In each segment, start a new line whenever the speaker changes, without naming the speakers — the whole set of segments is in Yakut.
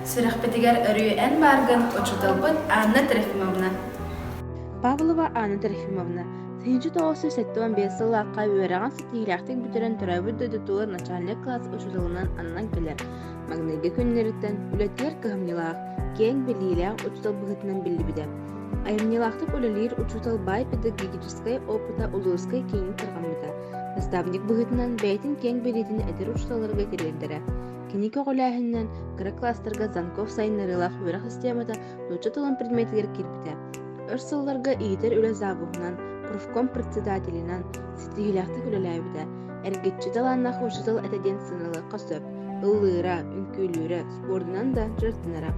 Сүрэхпитигэр өрүү эн бааргын учууталбыт Анна Трофимовна.
Павлова Анна Трофимовна 1975 сыллаахха үөрэҕин ситиһиилээхтик бүтэрэн төрөөбүт дойдутугар начальник кылаас учууталынан ананан кэлэр. Маҥнайгы күннэриттэн үлэтигэр кыһамньылаах, киэҥ билиилээх учуутал быһыытынан биллибитэ. Айымньылаахтык үлэлиир учуутал баай педагогическай опыта улууска киэҥник тарҕаммыта. Наставник быһыытынан бэйэтин киэҥ билиитин эдэр учууталларга тириэрдэрэ. Кини көҕүлээһининэн кыра кылаастарга Занков сайыннарыылаах үөрэх системата нуучча тылын предметигэр киирбитэ. Өр сылларга иитэр үлэ завуһунан, профком председателинэн ситиһиилээхтик үлэлээбитэ. Эргиччи талааннаах учуутал этэ диэн сыаналыахха сөп. Ыллыыра, үҥкүүлүүрэ, спордунан да дьарыктанара.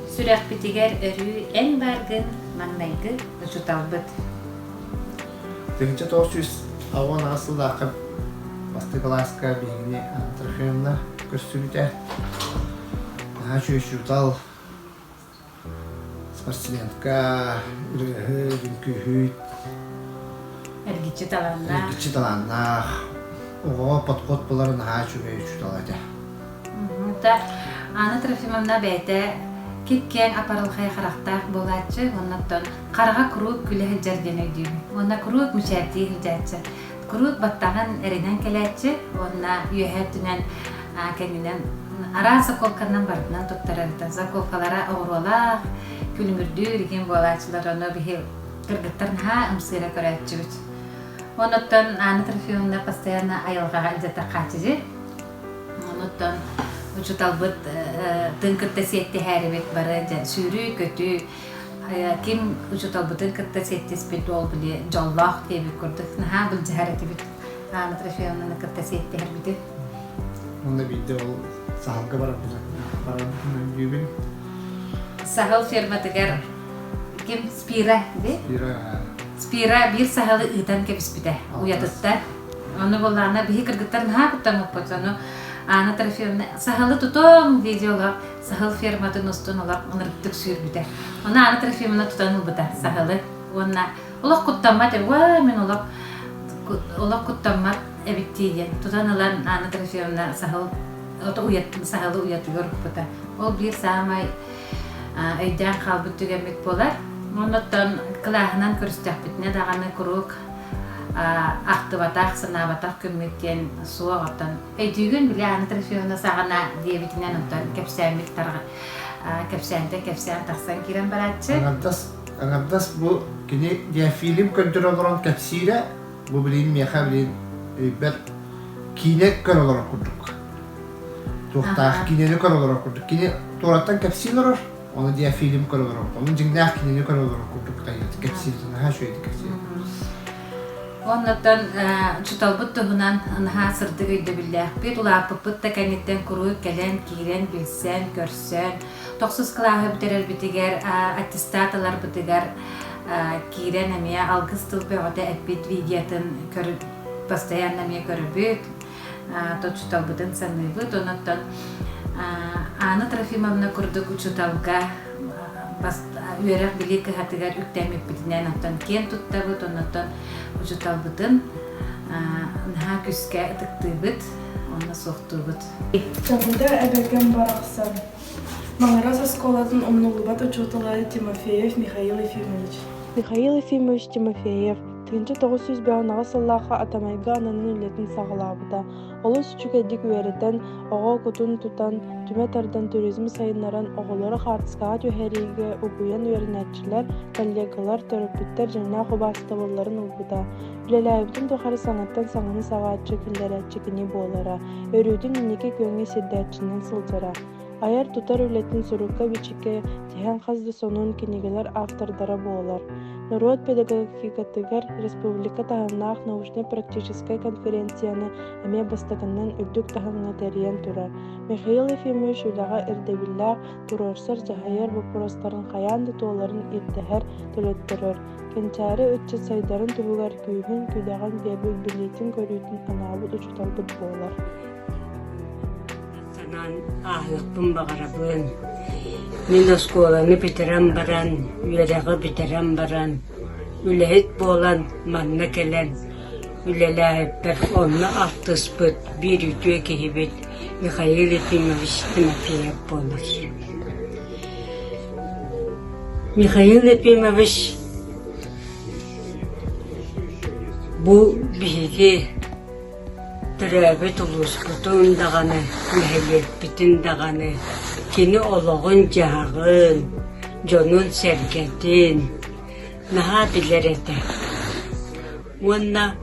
Сүрэхпитигэр өрүү эн бааргын маҥнайгы учууталбыт.
1998 сыллаахха бастакы кылааска биһигини Анна Трофимовна көрсүбүтэ. Наһаа үчүгэй учуутал, спортсменка, ырыаһыт, үҥкүүһүт.
Эргиччи талааннаах.
Эргиччи талааннаах. Оҕоҕо подход булара наһаа үчүгэй учуутал этэ.
Анна Трофимовна бэйэтэ кип-киэҥ апарылхай харахтаах буолааччы, оннуттан хараҕа куруук күлэ сылдьар диэн өйдүүбүн. Уонна куруук мичээрдии сылдьааччы. Куруук баттаҕын эринэн кэлээччи уонна үөһэ өттүнэн кэннинэн араас заколканан барытынан туттарар этэ. Заколкалара оҕуруолаах, күлүмүрдүүр игин буолааччылар, ону биһи кыргыттар наһаа ымсыыра көрөөччүбүт. Онуттан Анна Трофимовна постоянно айылҕаҕа илдьэ хааччы Онуттан учууталбыт тын кытта сиэттиһээрибит бары дьэ сүүрүү-көтүү ким учууталбытын кытта сиэттиспит ол били дьоллоох диэбит курдук наһаа былдьаһар этибит Анна Трофимовнаны кытта сиэттиһэрбитин.
Онно биирдэ ол саһылга барарбытын барарбытын өйдүүбүн.
Саһыл ферматыгар ким Спира ди?
Спира.
Спира биир саһылы ыытан кэбиспитэ уйатыттан. Ону буоллаҕына биһи кыргыттар наһаа куттаммыппыт. Ону Анна Трофимовна саһылы тутуом дии олох саһыл ферматын устун олох ынырыктык сүүрбүтэ. Ону Анна Трофимовна тутан ылбыта саһылы. Уонна олох куттаммат уа мин олох олох куттаммат эбит дии диэн тутан ылан Анна Трофимовна саһыл уйат саһылы уйатыгар укпута. Ол биир саамай өйдөөн хаалбыт түгэммит буолар. Оннуттан кылааһынан көрүстэхпитинэ даҕаны куруук ахтыбатах, санаабатах күммүт диэн суох оттон өйдүүгүн били Анна Трофимовна саҕана диэбитинэн онтон кэпсээммит тарҕа кэпсээнтэн кэпсээн тахсан киирэн барааччы.
Аҥардас, аҥардас бу кини диафильм көрдөрө олорон кэпсиирэ, бу билигин миэхэ билигин өйбөр киинэ көрө олорор курдук. Туохтаах киинэни көрө олорор курдук. Кини туораттан кэпсии олорор, Ону диафильм көрө олорор. Ону дьиҥнээх кинини көрө олорор курдук кэпсиир, наһаа үчүгэйдик кэпсиир.
Оннуттан учууталбыт туһунан наһаа сырдык өйдөбүллээхпит, улааппыппыт да кэнниттэн куруук кэлэн, киирэн, билсэн, көрсөн, тохсус кылааһы бүтэрэрбитигэр, аттестат ыларбытыгар киирэн эмиэ алгыс тыл бөҕөтө эппит видеотын постоянно эмиэ көрөбүт. учууталбытын саныыбыт. Онон Анна Трофимовна курдук учууталга үөрэх-билии кыһатыгар үктэммиппитинэн оттон киэн туттабыт, оннуттан учууталбытын наһаа күүскэ ытыктыыбыт уонна суохтуубут.
Чабыда эбэкэм барахсан. Маҥырас оскуолатын умнуллубат учуутала Тимофеев Михаил Ефимович. Михаил Ефимович Тимофеев 1998 сыллаахха Атамайга ананан үлэтин саҕалаабыта. Олус үчүгэйдик үөрэтэн, оҕо кутун тутан, түмэ тардан туризмы сайыннаран, оҕолору хаартыскаҕа түһэриигэ угуйан үөрэнээччилэр, коллегалар, төрөппүттэр дьиҥнээх убаастабылларын ылбыта. Үлэлээбитин тухары саҥаттан саҥаны саҕааччы, киллэрээччи кини буолара, өрүүтүн инники күөҥҥэ сирдээччинэн сылдьара. Айар-тутар үлэтин сурукка-бичиккэ тиһэн хас да сонун кинигэлэр автордара буолар. Норуот педагогикатыгар республика таһымнаах научнай-практическай конференцияны эмиэ бастакынан үрдүк таһымҥа тэрийэн турар. Михаил Ефимович үлэҕэ ирдэбиллээх, туруорсар, дьаһайар боппуруостарын хайаан да туоларын ирдэһэр, төлөттөрөр. Кэнчээри ыччат сайдарын туһугар күүһүн-күдэҕин биэрбит билиитин-көрүүтүн анаабыт учууталбыт буолар.
Санаан ааһыахпын баҕарабын. Мин оскуоланы бүтэрэн баран, үөрэҕи бүтэрэн баран, үлэһит буолан манна кэлэн үлэлээбиппэр онно алтыспыт биир үтүө киһибит. Михаил Ефимович Тимофеев буолар. Михаил Ефимович бу биһиги төрөөбүт улууспутун даҕаны, нэһилиэкпитин даҕаны кини олоҕун-дьаһаҕын, дьонун-сэргэтин наһаа билэр этэ. Уонна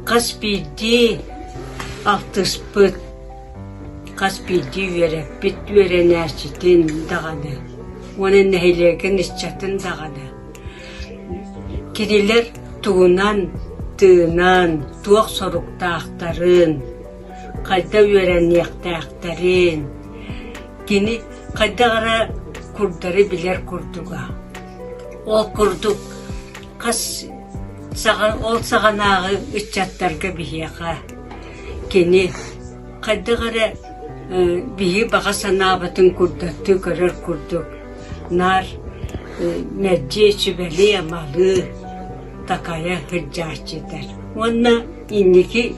хас биирдии алтыспыт, хас биирдии үөрэппит үөрэнээччитин даҕаны уонна нэһилиэгин ыччатын даҕаны Кинилэр тугунан тыынан, туох соруктаахтарын, хайдах үөрэниэхтээхтэрин кини хайдах эрэ курдары билэр курдуга. Ол курдук хас саҕа ол саҕанааҕы ыччаттарга биһиэхэ кини хайдах эрэ биһи баҕа санаабытын курдаттыы көрөр курдук наар мэлдьи сүбэлии-амалыы такайа сылдьааччытар. Уонна инники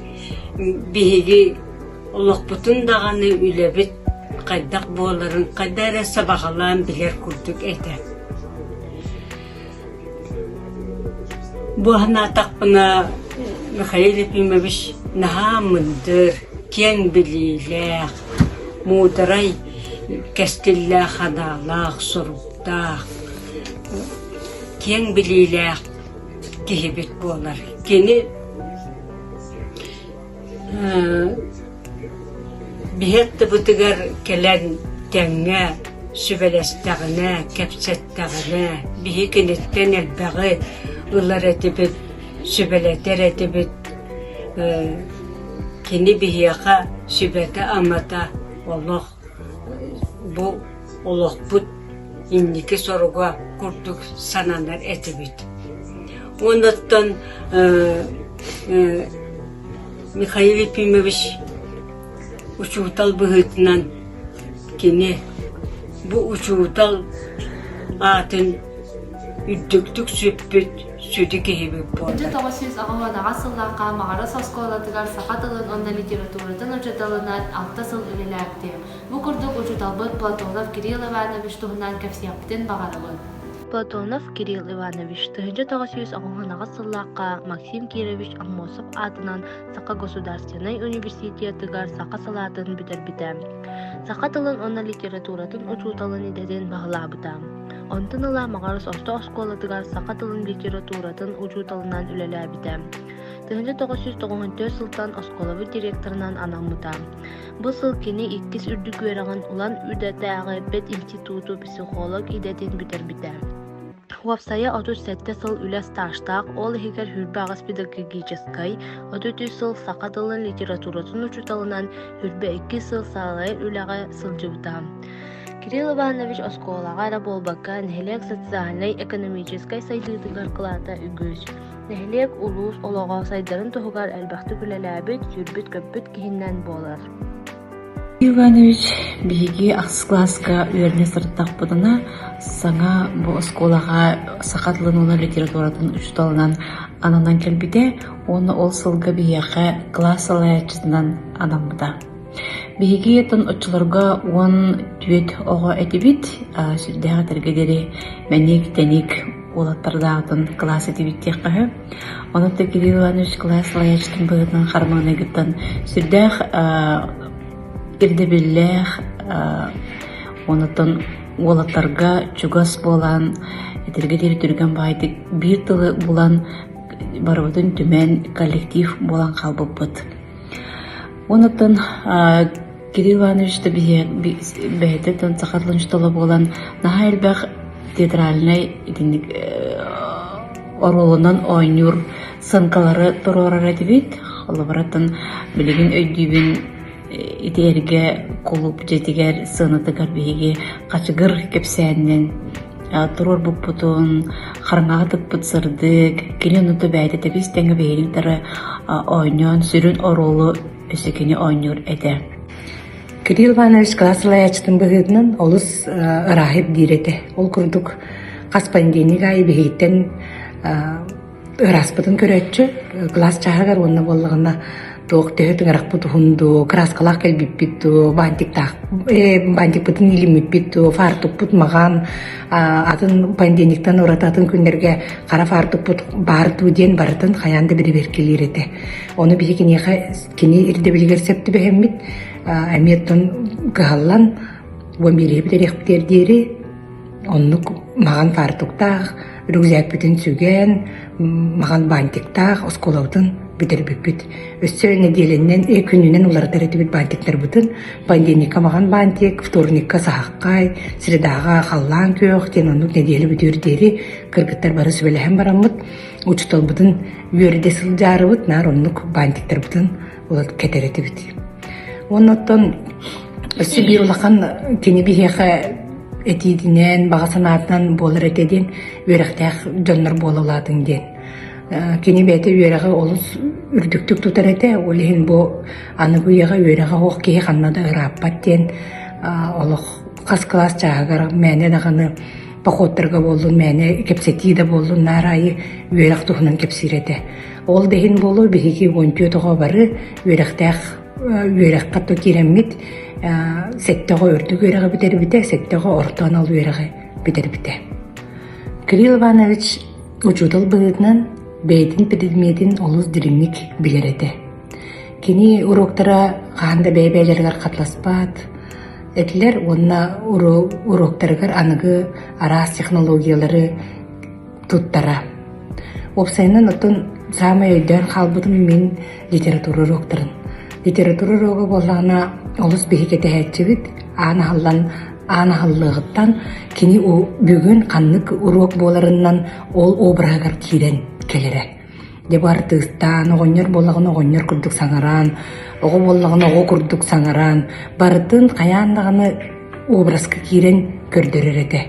биһиги олохпутун даҕаны үлэбит хайдах буоларын хайдах эрэ сабаҕалаан билэр курдук этэ. Бу санаатахпына Михаил Ефимович наһаа мындыр, киэҥ билиилээх, муударай кэскиллээх санаалаах, суруктаах, киэҥ билиилээх киһибит буолар. Кини Биһи аттыбытыгар кэлэн тэҥҥэ сүбэлэстэҕинэ, кэпсэттэҕинэ, биһи киниттэн элбэҕи ылар этибит, сүбэлэтэр этибит. Кини биһиэхэ сүбэтэ-амата олох бу олохпут инники соруга курдук сананар этибит. Уоннаттан Михаил Ефимович учуутал быһыытынан кини бу учуутал аатын үрдүктүк сүппүт сүдү киһибит буолар.
1998 сыллаахха Маҕарас оскуолатыгар саха тылын уонна литературатын учууталынан алта сыл үлэлээбитим. Бу курдук учууталбыт Платонов Кирилл Иванович туһунан кэпсиэхпитин баҕарабын.
Платонов Кирилл Иванович 1998 сыллаахха Максим Кирович Аммосов аатынан Саха государственнай университетыгар саха салаатын бүтэрбитэ. Саха тылын уонна литературатын учууталын идэтин баһылаабыта. Онтон ыла Маҕарас орто оскуолатыгар саха тылын литературатын учууталынан үлэлээбитэ. 1994 сылтан оскуолабыт директорынан анаммыта. Бу сыл кини иккис үрдүк үөрэҕин Улан-Үдэтээҕи пединституту психолог идэтин бүтэрбитэ. Уопсайа 37 сыл үлэ стажтаах, ол иһигэр 28 педагогическай, 33 сыл саха тылын литературатын учууталынан, 22 сыл салайар үлэҕэ сылдьыбыта. Кирилл Иванович оскуолаҕа эрэ буолбакка, нэһилиэк социальнай-экономическай сайдыытыгар кылаата үгүс. Нэһилиэк, улуус олоҕо сайдарын туһугар элбэхтик үлэлээбит, сүүрбүт-көппүт киһинэн буолар.
Иванович биһиги ахсыс кылааска үөрэнэ сырыттахпытына саҥа бу оскуолаҕа саха тылын уонна литературатын учууталынан ананан кэлбитэ уонна ол сылга биһиэхэ кылаас салайааччытынан анаммыта. Биһиги оттон оччолорго 14 оҕо этибит, сүрдээх этэргэ диэри мэник-тэник уолаттардаахтан кылаас этибит диэххэ сөп. Онон Кирилл Иванович кылаас салайааччытын быһыытынан хармааныгыттан сүрдээх ирдэбиллээх, онтон уолаттарга чугас буолан, этэргэ диэри түргэн баайдык биир тылы булан барыбытын түмэн коллектив буолан хаалбыппыт. Онтон Кирилл Иванович да бэйэтэ саха тылын учуутала буолан наһаа элбэх театральнай итинник оруолунан оонньуур сценкалары туруорар этибит. Холобураттан билигин өйдүүбүн ити эргэ кулууп дьиэтигэр сыанатыгар биһиги хачыгыр кэпсээнинэн туруорбуппутун, хараҥаҕа тыкпыт сырдык, кини онно бэйэтэ тэбис-тэҥҥэ биһигини кытары оонньоон сүрүн оруолу өссө кини оонньуур этэ.
Кирилл Иванович кылаас салайааччытын быһыытынан олус ырааһы ирдиир этэ. Ол курдук хас понедельник аайы биһигиттэн ырааспытын көрөөччү кылаас чааһыгар уонна буоллаҕына. Туох төһө тыҥырахпыт уһун дуу, кырааскалаах кэлбиппит дуу, бантиктаах бантикпытын илиммиппит дуу, фартукпут маҕан, атын понедельниктан ураты атын күннэргэ хара фартукпут баар дуу диэн барытын хайаан да бирибиэркэлиир этэ. Ону биһи киниэхэ кини ирдэбилигэр сөп түбэһэммит эмиэ оттон кыһаллан 11 бүтэриэхпитигэр диэри Оннук маҕан фартуктаах, рюкзакпытын сүгэн, маҕан бантиктаах оскуолабытын бүтэрбиппит. Өссө нэдиэлэннэн, күнүнэн уларытар этибит бантиктарбытын. Понедельникка маҕан бантик, вторникка саһаххай, средаҕа халлаан күөх диэн оннук нэдиэлэ бүтүөр диэри кыргыттар бары сүбэлэһэн бараммыт, учууталбытын үөрдэ сылдьаарыбыт, наар оннук бантиктарбытын кэтэр этибит. Уонна оттон өссө биир улахан кини биһиэхэ этиитинэн, баҕа санаатынан буолар этэ диэн үөрэхтээх дьоннор буола улаатыҥ диэн. Кини бэйэтэ үөрэҕи олус үрдүктүк тутар этэ, ол иһин бу аныгы үйэҕэ үөрэҕэ суох киһи ханна да ырааппат диэн олох хас кылаас чааһыгар мээнэ даҕаны походтарга буоллун, мээнэ кэпсэтии да буоллун, наар аайы үөрэх туһунан кэпсиир этэ. Ол да иһин буолуо, биһиги 14 оҕо бары үөрэхтээх үөрэххэ то киирэммит, сэттэ оҕо үрдүк үөрэҕи бүтэрбитэ, сэттэ оҕо орто анал үөрэҕи бүтэрбитэ. Кирилл Иванович учуутал быһыытынан бэйэтин предметин олус дириҥник билэр этэ. Кини уруоктара хаһан да бэйэ-бэйэлэригэр хатыласпат этилэр уонна уруоктарыгар аныгы араас технологиялары туттара. Уопсайынан оттон саамай өйдөөн хаалбытым мин литература уруоктарын. Литература уруога буоллаҕына олус биһиги кэтэһээччибит аан аһыллан аан аһыллыаҕыттан кини бүгүн ханнык уруок буоларынан ол обраһыгар киирэн кэлэрэ. Дьэ бу артыыстаан, оҕонньор буоллаҕына оҕонньор курдук саҥаран, оҕо буоллаҕына оҕо курдук саҥаран, барытын хайаан даҕаны образка киирэн көрдөрөр этэ.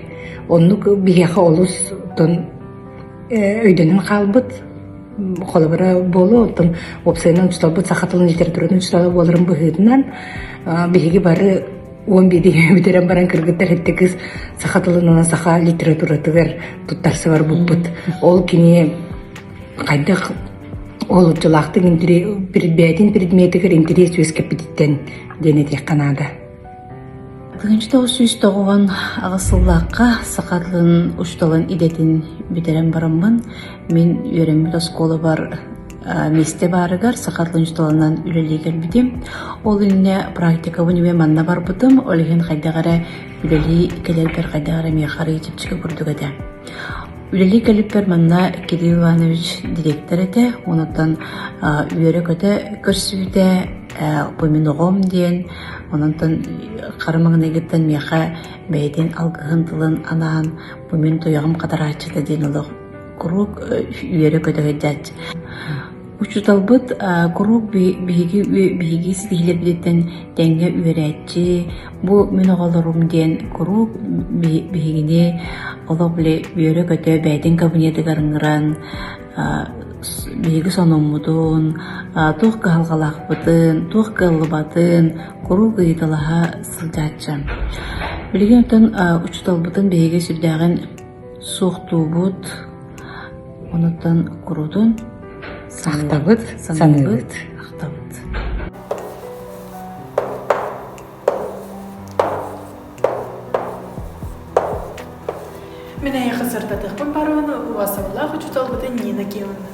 Оннук биһиэхэ олус оттон өйдөнөн хаалбыт холобура буолуо. Оттон уопсайынан учууталбыт саха тылын литературатын учуутала буоларын быһыытынан биһиги бары 11 бүтэрэн баран кыргыттар эттэ кыыс саха тылын уонна саха литературатыгар туттарса барбыппыт. Ол кини хайдах олуччулаахтык бэйэтин предметигэр интэриэс үөскэппититтэн диэн этиэххэ наада.
1998 сыллаахха саха тылын учууталын идэтин бүтэрэн бараммын, мин үөрэммит оскуолабар миэстэ баарыгар саха тылын учууталынан үлэлии кэлбитим. Ол иннинэ практикабын эмиэ манна барбытым, ол иһин хайдах эрэ үлэлии кэлэрбэр хайдах эрэ миэхэ арыый чэпчэки курдук этэ. Үлэлии кэлиппэр манна Кирилл Иванович дириэктэр этэ, онуттан үөрэ-көтө көрсүбүтэ, бу мин оҕом диэн, ононтон хара маҥнайгыттан миэхэ бэйэтин алгыһын тылын анаан, бу мин туйаҕым хатарааччыта диэн олох куруук үөрэ-көтө сылдьааччы. Учууталбыт куруук биһиги биһиги ситиһиилэрбититтэн тэҥҥэ үөрээччи, бу мин оҕолорум диэн куруук биһигини олох били үөрэ-көтө бэйэтин кабинетыгар ыҥыран биһиги сонуммутун, туох кыһалҕалаахпытын, туох кыаллыбатын куруук ыйыталаһа сылдьааччы. Билигин оттон учууталбытын биһиги сүрдээҕин суохтуубут, Онуттан куруутун
Ахтабыт, саныыбыт.
Ахтабыт.
Мин эйиэхэ сырдатыахпын барабын убаастабыллаах учууталбытын Нина Кимовна.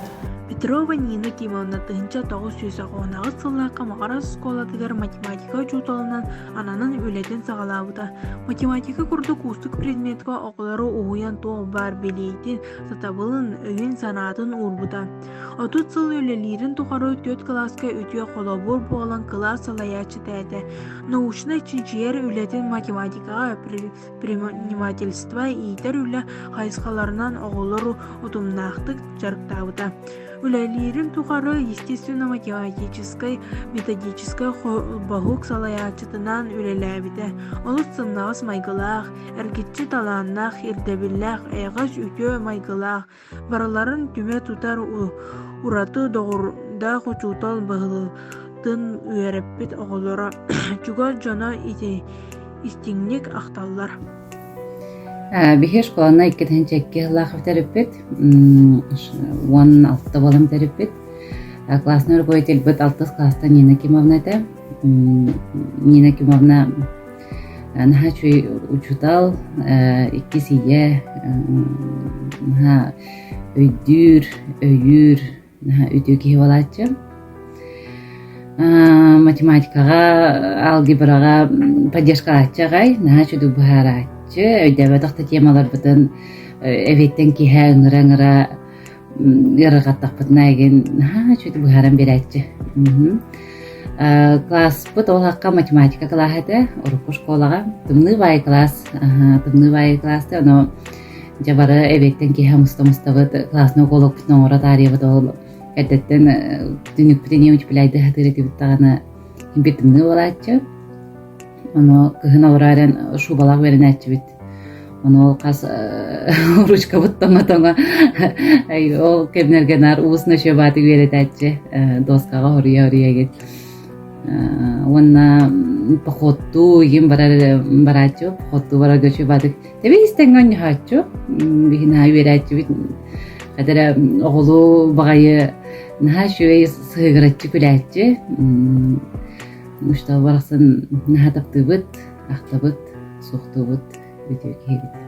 Петрова Нина Кимовна 1998 сыллаахха Маҕарас оскуолатыгар математика учууталынан ананан үлэтин саҕалаабыта. Математика курдук уустук предметка оҕолору уһуйан туох баар билиитин, сатабылын, өйүн-санаатын уурбута. 30 сыл үлэлиирин тухары түөрт кылааска үтүө холобур буолан кылаас салайааччыта этэ. Научнай чинчийэр үлэтин математикаҕа предпринимательство иитэр үлэ хайысхаларынан оҕолору утумнаахтык дьарыктаабыта. Үлэлиирин тухары естественно-математическай, методическай холбоһук салайааччытынан үлэлээбитэ. Олус сымнаҕас майгылаах, эргиччи талааннаах, ирдэбиллээх, эйэҕэс үтүө майгылаах, барыларын түмэ тутар ураты доҕордоох учуутал быһыытын үөрэппит оҕолоро, чугас дьоно истиҥник ахталлар.
Биһи школаны 2002 сыллаах бүтэриппит, 16 буолан бүтэриппит. Классный руководительбыт алтыс класстан Нина Кимовна этэ. Нина Кимовна наһаа үчүгэй учуутал, иккис ийэ, наһаа өйдүүр, өйүүр, наһаа үтүө киһи буолааччы. Математикаҕа, алгебраҕа поддержкалааччы аҕай, наһаа үчүгэй быһаарааччы, өйдөөбөтөх да темаларбытын эбиэттэн киэһэ ыҥыра-ыҥыра ыарырҕаттахпытына игин наһаа үчүгэй быһааран биэрээччи. Класспыт ол хакка математика кылааһа этэ, урукку школаҕа. Тымныы баайы класс, тымныы баайы класс ону дьэ бары эбиэттэн киэһэ муста-мустабыт классный уголокпутун оҥоро таарыйабыт ол эрдэттэн түннүкпүтүн ийэм утепляйдыы сатыыр этибит даҕаны биир тымныы буолааччы. Ону кыһын олороо эрэн шубалаах үөрэнээччибит. Ону ол хас ручкабыт тоҥо-тоҥо ол кэмнэргэ наар уус ночуобаатык үөрэтээччи доскаҕа хоруйа-хоруйа игин. Уонна походтуу игин барар барааччы, походтуу барарга үчүгэй Тэбис тэҥҥэ оонньоһооччу, биһи наһаа үөрээччибит, хата эрэ оҕолуу баҕайы наһаа үчүгэй сыһыгыраччы күлээччи. Учуутал барахсан наһаа таптыыбыт, ахтабыт, суохтуубут үтүө киһибит.